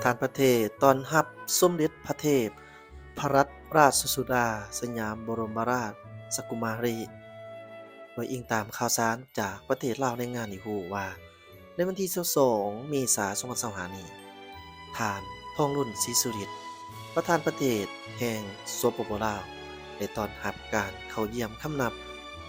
ການປະເທດຕ້ອນຮັບສົມເດັດພະເທບພະລັດລາຊະສຸດາ ສະຫຍາມບໍລົມມະລາຊະກຸມາຣີ. ໂດຍອີງຕາມຂ່າວສານຈາກປະເທດລາວ ລາຍງານໃຫ້ຮູ້ວ່າ ໃນວັນທີຊາວສອງ ເມສາ ສອງພັນຊາວຫ້ານີ້, ທ່ານ ທອງລຸນ ສີສຸລິດ ປະທານປະເທດແຫ່ງ ສປປ ລາວ ໄດ້ຕ້ອນຮັບການເຂົ້າຢ້ຽມຄຳນັບ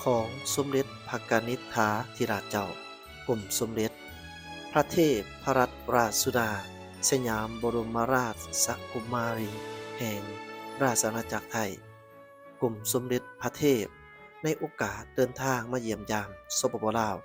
ຂອງສົມເດັດພະກະນິດຖາທິລາດເຈົ້າ ກົມສົມເດັດພະເທບພະລັດລາຊະສຸດາ ສະຫຍາມບໍລົມມະລາຊະກຸມາຣີ ແຫ່ງລາຊະອານາຈັກໄທ, ກົມສົມເດັດພະເທບ ໃນໂອກາດເດີນທາງມາຢ້ຽມຢາມ ສປປ ລາວ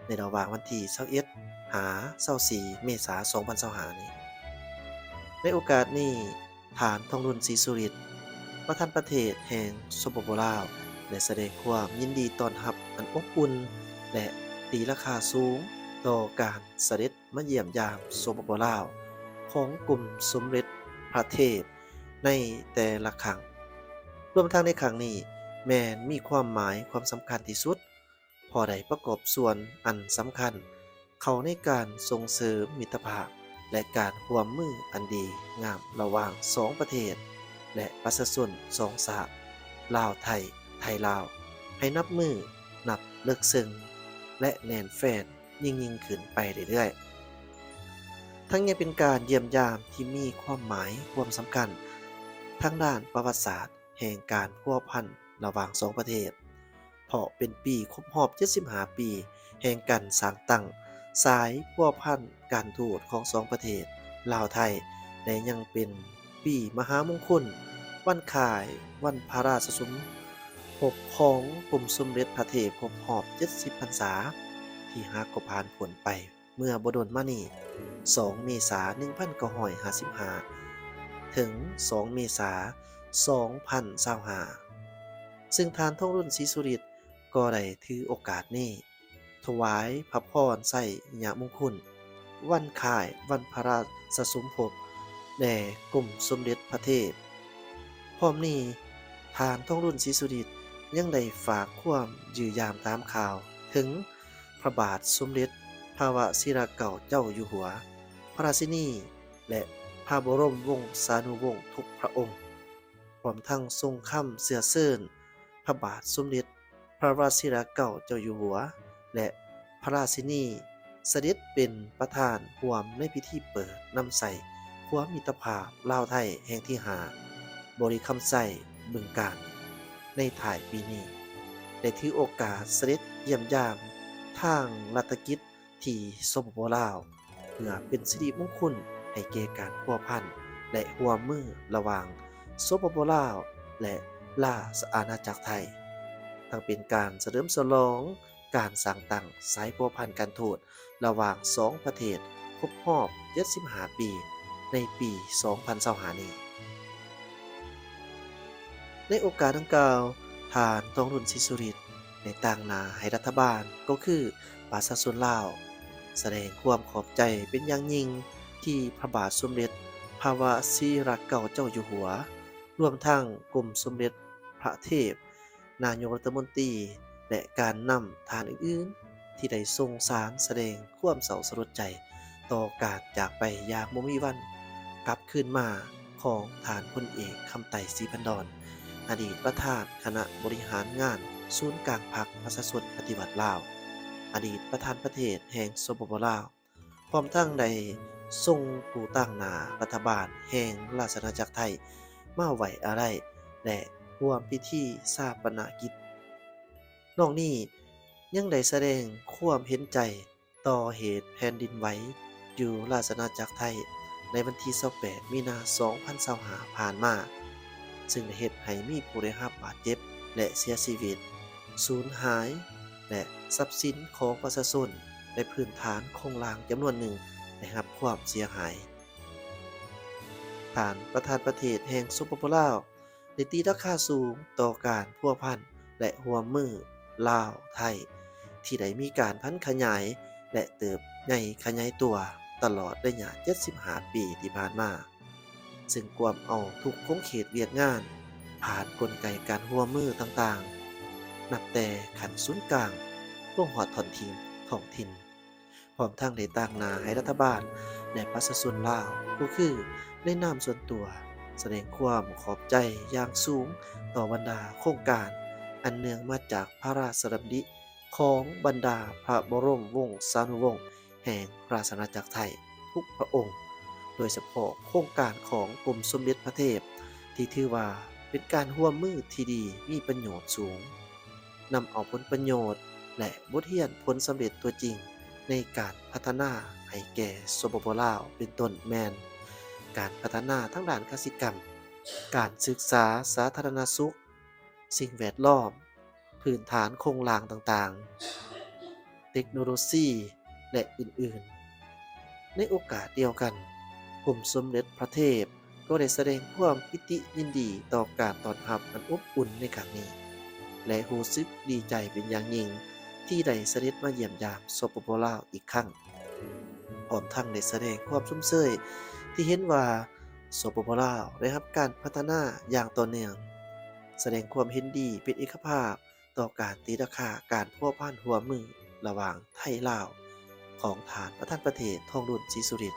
ໃນລະຫວ່າງວັນທີຊາວເອັດ ຫາ ຊາວສີ່ ເມສາ ສອງພັນຊາວຫ້ານີ້. ໃນໂອກາດນີ້, ທ່ານ ທອງລຸນ ສີສຸລິດ ປະທານປະເທດແຫ່ງ ສປປ ລາວ ໄດ້ສະແດງຄວາມຍິນດີຕ້ອນຮັບອັນອົບອຸ່ນ ແລະ ຕີລາຄາສູງຕໍ່ການສະເດັດມາຢ້ຽມຢາມ ສປປ ລາວ ຂອງກົມສົມເດັດພະເທບໃນແຕ່ລະຄັ້ງ. ລວມທັງໃນຄັ້ງນີ້ແມ່ນມີຄວາມໝາຍຄວາມສຳຄັນທີ່ສຸດ ເພາະໄດ້ປະກອບສ່ວນອັນສຳຄັນເຂົ້າໃນການສົ່ງເສີມມິດຕະພາບ ແລະ ການຮ່ວມມືອັນດີງາມລະຫວ່າງສອງປະເທດ ແລະ ປະຊາຊົນສອງຊາດ ລາວ-ໄທ, ໄທ-ລາວ ໃຫ້ນັບມື້ນັບເລິກເຊິ່ງ ແລະ ແໜ້ນແຟ້ນ ຍິ່ງໆຂຶ້ນໄປເລື້ອຍໆ. ທັງຍັງເປັນການຢ້ຽມຢາມທີ່ມີຄວາມໝາຍຄວາມສຳຄັນທາງດ້ານປະຫວັດສາດແຫ່ງການພົວພັນລະຫວ່າງສອງປະເທດ, ເພາະເປັນປີຄົບຮອບເຈັດສິບຫ້າປີແຫ່ງການສ້າງຕັ້ງສາຍພົວພັນການທູດຂອງສອງປະເທດ ລາວ-ໄທ ແລະ ຍັງເປັນປີມະຫາມົງຄຸນ ວັນຄ້າຍວັນພະລາຊະສົມ ພົບຂອງກົມສົມເດັດພະເທບຄົບຮອບເຈັດສິບພັນສາ ທີ່ຫາກໍຜ່ານພົ້ນໄປເມື່ອບໍ່ດົນມານີ້ ສອງ ເມສາ ໜຶ່ງພັນເກົ້າຮ້ອຍຫ້າສິບຫ້າ ເຖິງ ສອງ ເມສາ ສອງພັນຊາວຫ້າ ຊຶ່ງທ່ານ ທອງລຸນ ສີສຸລິດ ກໍໄດ້ຖືໂອກາດນີ້ ຖວາຍພະພອນໄຊຍະມຸງຄຸນ ວັນຄ້າຍວັນພະລາຊະສົມພົບແດ່ກົມສົມເດັດພະເທບ. ພ້ອມນີ້, ທ່ານ ທອງລຸນ ສີສຸລິດ ຍັງໄດ້ຝາກຄວາມຢ້ຽມຢາມຖາມຂ່າວເຖິງພະບາດສົມເດັດພະວະຊີລະເກົ້າເຈົ້າຢູ່ຫົວ, ພະລາຊິນີ ແລະ ພະບໍລົມວົງສານຸວົງທຸກພະອົງ, ພ້ອມທັງສົ່ງຄຳເຊື້ອເຊີນ ພະບາດສົມເດັດພະວະຊີລະເກົ້າເຈົ້າຢູ່ຫົວ ແລະ ພະລາຊິນີ ສະເດັດເປັນປະທານຮ່ວມໃນພິທີເປີດນຳໃຊ້ຂົວມິດຕະພາບລາວ-ໄທແຫ່ງທີຫ້າ ບໍລິຄຳໄຊ ບຶງການ ໃນທ້າຍປີນີ້ ໄດ້ຖືໂອກາດສະເດັດຢ້ຽມຢາມທາງລັດຖະກິດ ທີ່ ສປປ ລາວ ເພື່ອເປັນສິລິມົງຄຸນໃຫ້ແກ່ການພົວພັນ ແລະ ຮ່ວມມືລະຫວ່າງ ສປປ ລາວ ແລະ ລາຊະອານາຈັກໄທ, ທັງເປັນການສະເຫຼີມສະຫຼອງການສ້າງຕັ້ງສາຍພົວພັນການທູດລະຫວ່າງສອງປະເທດຄົບຮອບເຈັດສິບຫ້າປີ ໃນປີສອງພັນຊາວຫ້ານີ້. ໃນໂອກາດດັ່ງກ່າວ, ທ່ານ ທອງລຸນ ສີສຸລິດ ໄດ້ຕາງໜ້າໃຫ້ລັດຖະບານ ກໍຄືປະຊາຊົນລາວ ສະແດງຄວາມຂອບໃຈເປັນຢ່າງຍິ່ງ ທີ່ພະບາດສົມເດັດພະວະຊີລະເກົ້າເຈົ້າຢູ່ຫົວ, ລວມທັງກົມສົມເດັດພະເທບ, ນາຍົກລັດຖະມົນຕີ ແລະ ການນຳທ່ານອື່ນໆ ທີ່ໄດ້ສົ່ງສານສະແດງຄວາມເສົ້າສະຫຼົດໃຈຕໍ່ການຈາກໄປຢ່າງບໍ່ມີວັນກັບຄືນມາຂອງທ່ານພົນເອກ ຄຳໄຕ ສີພັນດອນ ອະດີດປະທານຄະນະບໍລິຫານງານສູນກາງພັກປະຊາຊົນປະຕິວັດລາວ, ອະດີດປະທານປະເທດແຫ່ງ ສປປ ລາວ, ພ້ອມທັງໄດ້ສົ່ງຜູ້ຕາງໜ້າລັດຖະບານແຫ່ງລາຊະອານາຈັກໄທມາໄວ້ອາໄລ ແລະ ຮ່ວມພິທີຊາປະນະກິດ. ນອກນີ້ຍັງໄດ້ສະແດງຄວາມເຫັນໃຈຕໍ່ເຫດແຜ່ນດິນໄຫວຢູ່ລາຊະອານາຈັກໄທ ໃນວັນທີຊາວແປດ ມີນາ ສອງພັນຊາວຫ້າ ຜ່ານມາ, ຊຶ່ງໄດ້ເຮັດໃຫ້ມີຜູ້ໄດ້ຮັບບາດເຈັບ ແລະ ເສຍຊີວິດ, ສູນຫາຍ ແລະ ຊັບສິນຂອງປະຊາຊົນ ແລະ ພື້ນຖານໂຄງລ່າງຈຳນວນໜຶ່ງໄດ້ຮັບຄວາມເສຍຫາຍ. ທ່ານປະທານປະເທດແຫ່ງ ສປປ ລາວ ໄດ້ຕີລາຄາສູງຕໍ່ການພົວພັນ ແລະ ຮ່ວມມືລາວ-ໄທ ທີ່ໄດ້ມີການຜັນຂະຫຍາຍ ແລະ ເຕີບໃຫຍ່ຂະຫຍາຍຕົວຕະຫຼອດໄລຍະເຈັດສິບຫ້າປີທີ່ຜ່ານມາ. ຊຶ່ງກວມເອົາທຸກຂົງເຂດວຽກງານ ຜ່ານກົນໄກການຮ່ວມມືຕ່າງໆ ນັບແຕ່ຂັ້ນສູນກາງ ລົງຮອດທ້ອນຖິ່ນ, ທ້ອງຖິ່ນ, ພ້ອມທັງໄດ້ຕາງໜ້າໃຫ້ລັດຖະບານ ແລະ ປະຊາຊົນລາວ ກໍຄືໃນນາມສ່ວນຕົວ ສະແດງຄວາມຂອບໃຈຢ່າງສູງຕໍ່ບັນດາໂຄງການອັນເນື່ອງມາຈາກພະລາຊະດຳລິຂອງບັນດາພະບໍລົມວົງສານຸວົງ ແຫ່ງລາຊະອານາຈັກໄທທຸກພະອົງ, ໂດຍສະເພາະໂຄງການຂອງກົມສົມເດັດພະເທບ ທີ່ຖືວ່າເປັນການຮ່ວມມືທີ່ດີມີປະໂຫຍດສູງ, ນຳເອົາຜົນປະໂຫຍດ ແລະ ບົດຮຽນຜົນສຳເລັດຕົວຈິງໃນການພັດທະນາໃຫ້ແກ່ ສປປ ລາວ ເປັນຕົ້ນແມ່ນ ການພັດທະນາທາງດ້ານກະສິກຳ, ການສຶກສາສາທາລະນະສຸກ, ສິ່ງແວດລ້ອມ, ພື້ນຖານໂຄງລ່າງຕ່າງໆ, ເຕັກໂນໂລຊີ ແລະ ອື່ນໆ. ໃນໂອກາດດຽວກັນ, ກົມສົມເດັດພະເທບກໍໄດ້ສະແດງຄວາມປິຕິຍິນດີຕໍ່ການຕ້ອນຮັບອັນອົບອຸ່ນໃນຄັ້ງນີ້ ແລະ ຮູ້ສຶກດີໃຈເປັນຢ່າງຍິ່ງທີ່ໄດ້ສະເດັດມາຢ້ຽມຢາມ ສປປ ລາວ ອີກຄັ້ງ. ພ້ອມທັງໄດ້ສະແດງຄວາມຊົມເຊີຍທີ່ເຫັນວ່າ ສປປ ລາວ ໄດ້ຮັບການພັດທະນາຢ່າງຕໍ່ເນື່ອງ, ສະແດງຄວາມເຫັນດີເປັນເອກະພາບຕໍ່ການຕີລາຄາການພົວພັນຮ່ວມມືລະຫວ່າງໄທ-ລາວ ຂອງທ່ານປະທານປະເທດ ທອງລຸນ ສີສຸລິດ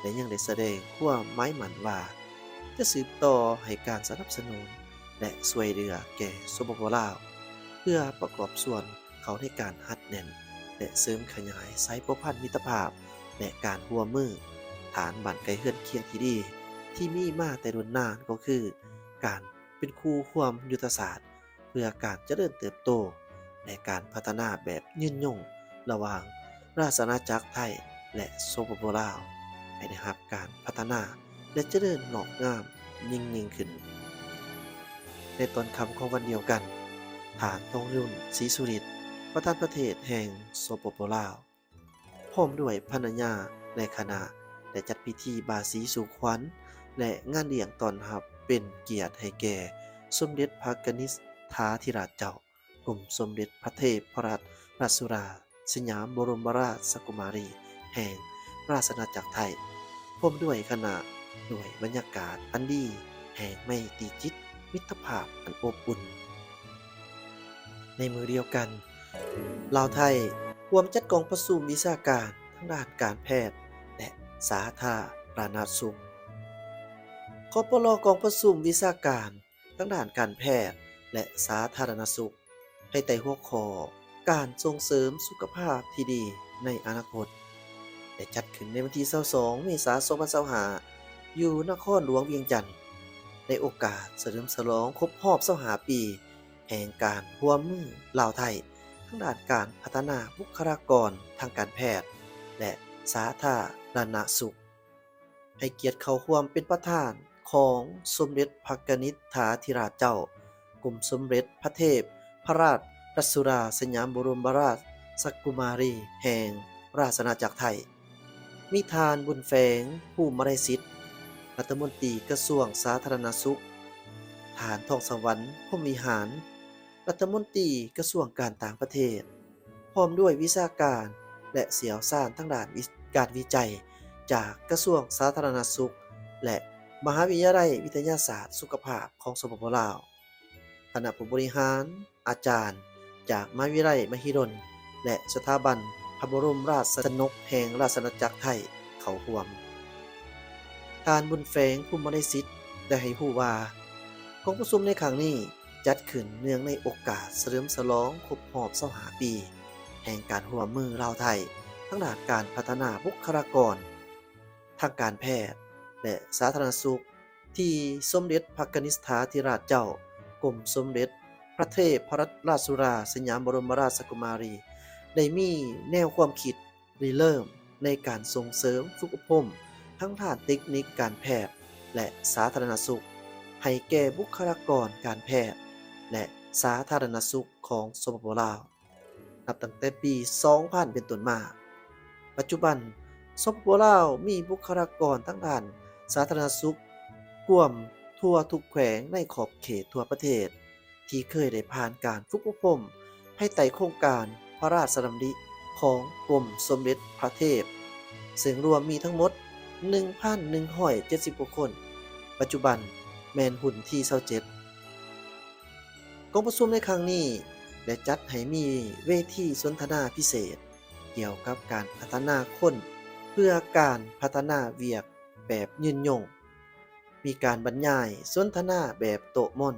ແລະ ຍັງໄດ້ສະແດງຄວາມໝາຍໝັ້ນວ່າ ຈະສືບຕໍ່ໃຫ້ການສະໜັບສະໜູນ ແລະ ຊ່ວຍເຫຼືອແກ່ ສປປ ລາວ ເພື່ອປະກອບສ່ວນ ເຂົ້າໃນການຮັດແໜ້ນ ແລະ ເສີມຂະຫຍາຍສາຍພົວພັນມິດຕະພາບ ແລະ ການຮ່ວມມື ຖານບ້ານໃກ້ເຮືອນຄຽງທີ່ດີ ທີ່ມີມາແຕ່ດົນນານ ກໍຄືການເປັນຄູ່ຮ່ວມຍຸດທະສາດ ເພື່ອການຈະເລີນເຕີບໂຕ ແລະ ການພັດທະນາແບບຍືນຍົງ ລະຫວ່າງລາຊະອານາຈັກໄທ ແລະ ສປປ ລາວ ໃຫ້ໄດ້ຮັບການພັດທະນາ ແລະ ຈະເລີນງອກງາມຍິ່ງໆຂຶ້ນ. ໃນຕອນຄ່ຳຂອງວັນດຽວກັນ, ທ່ານ ທອງລຸນ ສີສຸລິດ ປະທານປະເທດແຫ່ງ ສປປ ລາວ ພ້ອມດ້ວຍພັນລະຍາ ແລະ ຄະນະ ໄດ້ຈັດພິທີບາສີສູ່ຂວັນ ແລະ ງານລ້ຽງຕ້ອນຮັບເປັນກຽດໃຫ້ແກ່ ສົມເດັດພະກະນິດຖາທິລາດເຈົ້າ ກົມສົມເດັດພະເທບພະລັດລາຊສຸດາ ສະຫຍາມບໍລົມມະລາຊະກຸມາລີ ແຫ່ງລາຊະອານາຈັກໄທ ພ້ອມດ້ວຍຄະນະ ດ້ວຍບັນຍາກາດອັນດີແຫ່ງໄມຕີຈິດມິດຕະພາບອັນອົບອຸ່ນ. ໃນມື້ດຽວກັນ, ລາວ-ໄທ ຮ່ວມຈັດກອງປະຊຸມວິຊາການທາງດ້ານການແພດ ແລະ ສາທາລະນະສຸກ. ຄປລ ກອງປະຊຸມວິຊາການ ທາງດ້ານການແພດ ແລະ ສາທາລະນະສຸກ ພາຍໃຕ້ຫົວຂໍ້ ການສົ່ງເສີມສຸຂະພາບທີ່ດີໃນອະນາຄົດ ໄດ້ຈັດຂຶ້ນໃນວັນທີຊາວສອງ ເມສາ ສອງພັນຊາວຫ້າ ຢູ່ນະຄອນຫຼວງວຽງຈັນ ໃນໂອກາດສະເຫຼີມສະຫຼອງຄົບຮອບຊາວຫ້າປີ ແຫ່ງການຮ່ວມມືລາວ-ໄທ ທາງດ້ານການພັດທະນາບຸກຄະລາກອນທາງການແພດ ແລະ ສາທາລະນະສຸກ. ໃຫ້ກຽດເຂົ້າຮ່ວມເປັນປະທານຂອງສົມເດັດພະກະນິດຖາທິລາດເຈົ້າ ກົມສົມເດັດພະເທບພະລາຊສຸດາ ສະຫຍາມບໍລົມມະລາຊະກຸມາລີ ແຫ່ງລາຊະອານາຈັກໄທ, ມີທ່ານ ບຸນແຝງ ພູມມະໄລສິດ ລັດຖະມົນຕີກະຊວງສາທາລະນະສຸກ, ທ່ານ ທອງສະຫວັນ ພົມວິຫານ ລັດຖະມົນຕີກະຊວງການຕ່າງປະເທດ, ພ້ອມດ້ວຍວິຊາການ ແລະ ຊ່ຽວຊານທາງດ້ານວິ ການວິໄຈຈາກກະຊວງສາທາລະນະສຸກ ແລະ ມະຫາວິທະຍາໄລວິທະຍາສາດສຸຂະພາບຂອງ ສປປ ລາວ, ຄະນະຜູ້ບໍລິຫານ, ອາຈານຈາກມະຫາວິທະຍາໄລມະຫິດົນ ແລະ ສະຖາບັນພະບໍລົມລາຊະຊະນົກແຫ່ງລາຊະອານາຈັກໄທເຂົ້າຮ່ວມ. ທ່ານ ບຸນແຝງ ພູມມະໄລສິດ ໄດ້ໃຫ້ຮູ້ວ່າ ກອງປະຊຸມໃນຄັ້ງນີ້ ຈັດຂຶ້ນເນື່ອງໃນໂອກາດສະເຫຼີມສະຫຼອງຄົບຮອບຊາວຫ້າປີ ແຫ່ງການຮ່ວມມືລາວ-ໄທ ທາງດ້ານການພັດທະນາບຸກຄະລາກອນທາງການແພດ ແລະ ສາທາລະນະສຸກ ທີ່ສົມເດັດພະກະນິດຖາທິລາດເຈົ້າ ກົມສົມເດັດພະເທບພະລັດລາຊສຸດາ ສະຫຍາມບໍລົມມະລາຊະກຸມາລີ ໄດ້ມີແນວຄວາມຄິດ ລິເລີ່ມໃນການສົ່ງເສີມຝຶກອົບຮົມທາງດ້ານເຕັກນິກການແພດ ແລະ ສາທາລະນະສຸກ ໃຫ້ແກ່ບຸກຄະລາກອນການແພດ ແລະ ສາທາລະນະສຸກຂອງ ສປປ ລາວ ນັບຕັ້ງແຕ່ປີສອງພັນເປັນຕົ້ນມາ. ປັດຈຸບັນ ສປປ ລາວ ມີບຸກຄະລາກອນທາງດ້ານສາທາລະນະສຸກກວມທົ່ວທຸກແຂວງໃນຂອບເຂດທົ່ວປະເທດ ທີ່ເຄີຍໄດ້ຜ່ານການຝຶກອົບຮົມພາຍໃຕ້ໂຄງການພະລາຊະດຳລິຂອງກົມສົມເດັດພະເທບ, ເຊິ່ງລວມມີທັງໝົດໜຶ່ງພັນໜຶ່ງຮ້ອຍເຈັດສິບກວ່າຄົນ, ປັດຈຸບັນແມ່ນຮຸ່ນທີຊາວເຈັດ. ກອງປະຊຸມໃນຄັ້ງນີ້ໄດ້ຈັດໃຫ້ມີເວທີສົນທະນາພິເສດ ກ່ຽວກັບການພັດທະນາຄົນ ເພື່ອການພັດທະນາວຽກແບບຍືນຍົງ. ມີການບັນຍາຍສົນທະນາແບບໂຕະມົນ,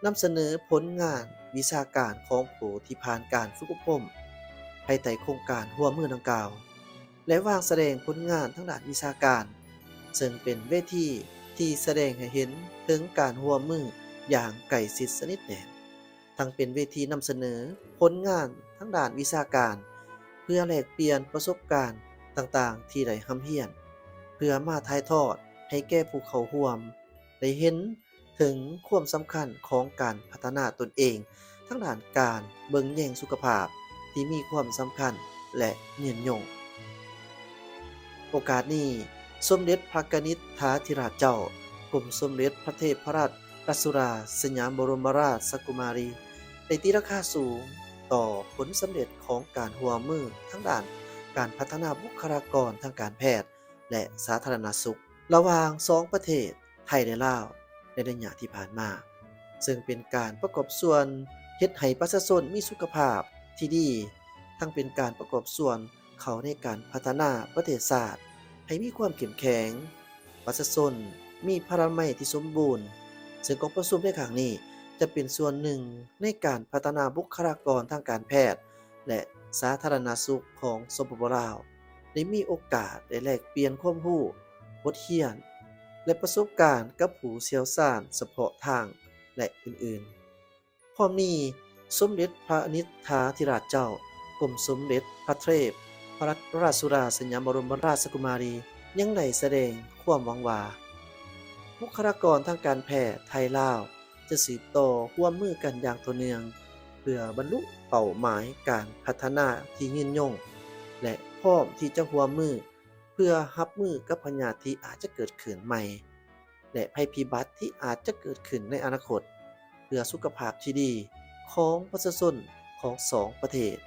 ນຳສະເໜີຜົນງານວິຊາການຂອງຜູ້ທີ່ຜ່ານການຝຶກອົບຮົມພາຍໃຕ້ໂຄງການຮ່ວມມືດັ່ງກ່າວ ແລະ ວາງສະແດງຜົນງານທາງດ້ານວິຊາການ, ເຊິ່ງເປັນເວທີທີ່ສະແດງໃຫ້ເຫັນເຖິງການຮ່ວມມືຢ່າງໃກ້ຊິດສະໜິດແໜ້ນ. ທັງເປັນເວທີນຳສະເໜີຜົນງານທາງດ້ານວິຊາການ ເພື່ອແລກປ່ຽນປະສົບການຕ່າງໆທີ່ໄດ້ຮ່ຳຮຽນ, ເພື່ອມາຖ່າຍທອດໃຫ້ແກ່ຜູ້ເຂົ້າຮ່ວມໄດ້ເຫັນເຖິງຄວາມສຳຄັນຂອງການພັດທະນາຕົນເອງທາງດ້ານການເບິ່ງແຍງສຸຂະພາບທີ່ມີຄວາມສຳຄັນ ແລະ ຍືນຍົງ. ໂອກາດນີ້, ສົມເດັດພະກະນິດຖາທິລາດເຈົ້າ ກົມສົມເດັດພະເທບພະລັດ ລາຊະສຸດາ ສະຫຍາມບໍລົມມະລາຊະກຸມາລີ ໄດ້ຕີລາຄາສູງຕໍ່ຜົນສຳເລັດຂອງການຮ່ວມມືທາງດ້ານການພັດທະນາບຸກຄະລາກອນທາງການແພດ ແລະ ສາທາລະນະສຸກ ລະຫວ່າງສອງປະເທດ ໄທ ແລະ ລາວ ໃນໄລຍະທີ່ຜ່ານມາ, ເຊິ່ງເປັນການປະກອບສ່ວນເຮັດໃຫ້ປະຊາຊົນມີສຸຂະພາບທີ່ດີ, ທັງເປັນການປະກອບສ່ວນເຂົ້າໃນການພັດທະນາປະເທດຊາດໃຫ້ມີຄວາມເຂັ້ມແຂງ, ປະຊາຊົນມີພະລານາໄມທີ່ສົມບູນ, ເຊິ່ງກອງປະຊຸມໃນຄັ້ງນີ້ຈະເປັນສ່ວນໜຶ່ງໃນການພັດທະນາບຸກຄະລາກອນທາງການແພດ ແລະ ສາທາລະນະສຸກຂອງ ສປປ ລາວ ໄດ້ມີໂອກາດໄດ້ແລກປ່ຽນຄວາມຮູ້, ບົດຮຽນ ແລະ ປະສົບການກັບຜູ້ຊ່ຽວຊານສະເພາະທາງ ແລະ ອື່ນໆ. ພ້ອມນີ້, ສົມເດັດພະນິດຖາທິລາດເຈົ້າ ກົມສົມເດັດພະເທບພະລັດ ລາຊະສຸດາ ສະຫຍາມບໍລົມມະລາຊະກຸມາລີ ຍັງໄດ້ສະແດງຄວາມຫວັງວ່າ ບຸກຄະລາກອນທາງການແພດໄທ-ລາວ ຈະສືບຕໍ່ຮ່ວມມືກັນຢ່າງຕໍ່ເນື່ອງ ເພື່ອບັນລຸເປົ້າໝາຍການພັດທະນາທີ່ຍືນຍົງ ແລະ ພ້ອມທີ່ຈະຮ່ວມມືເພື່ອຮັບມືກັບພະຍາດທີ່ອາດຈະເກີດຂຶ້ນໃໝ່ ແລະ ໄພພິບັດທີ່ອາດຈະເກີດຂຶ້ນໃນອະນາຄົດ ເພື່ອສຸຂະພາບທີ່ດີຂອງປະຊາຊົນຂອງສອງປະເທດ.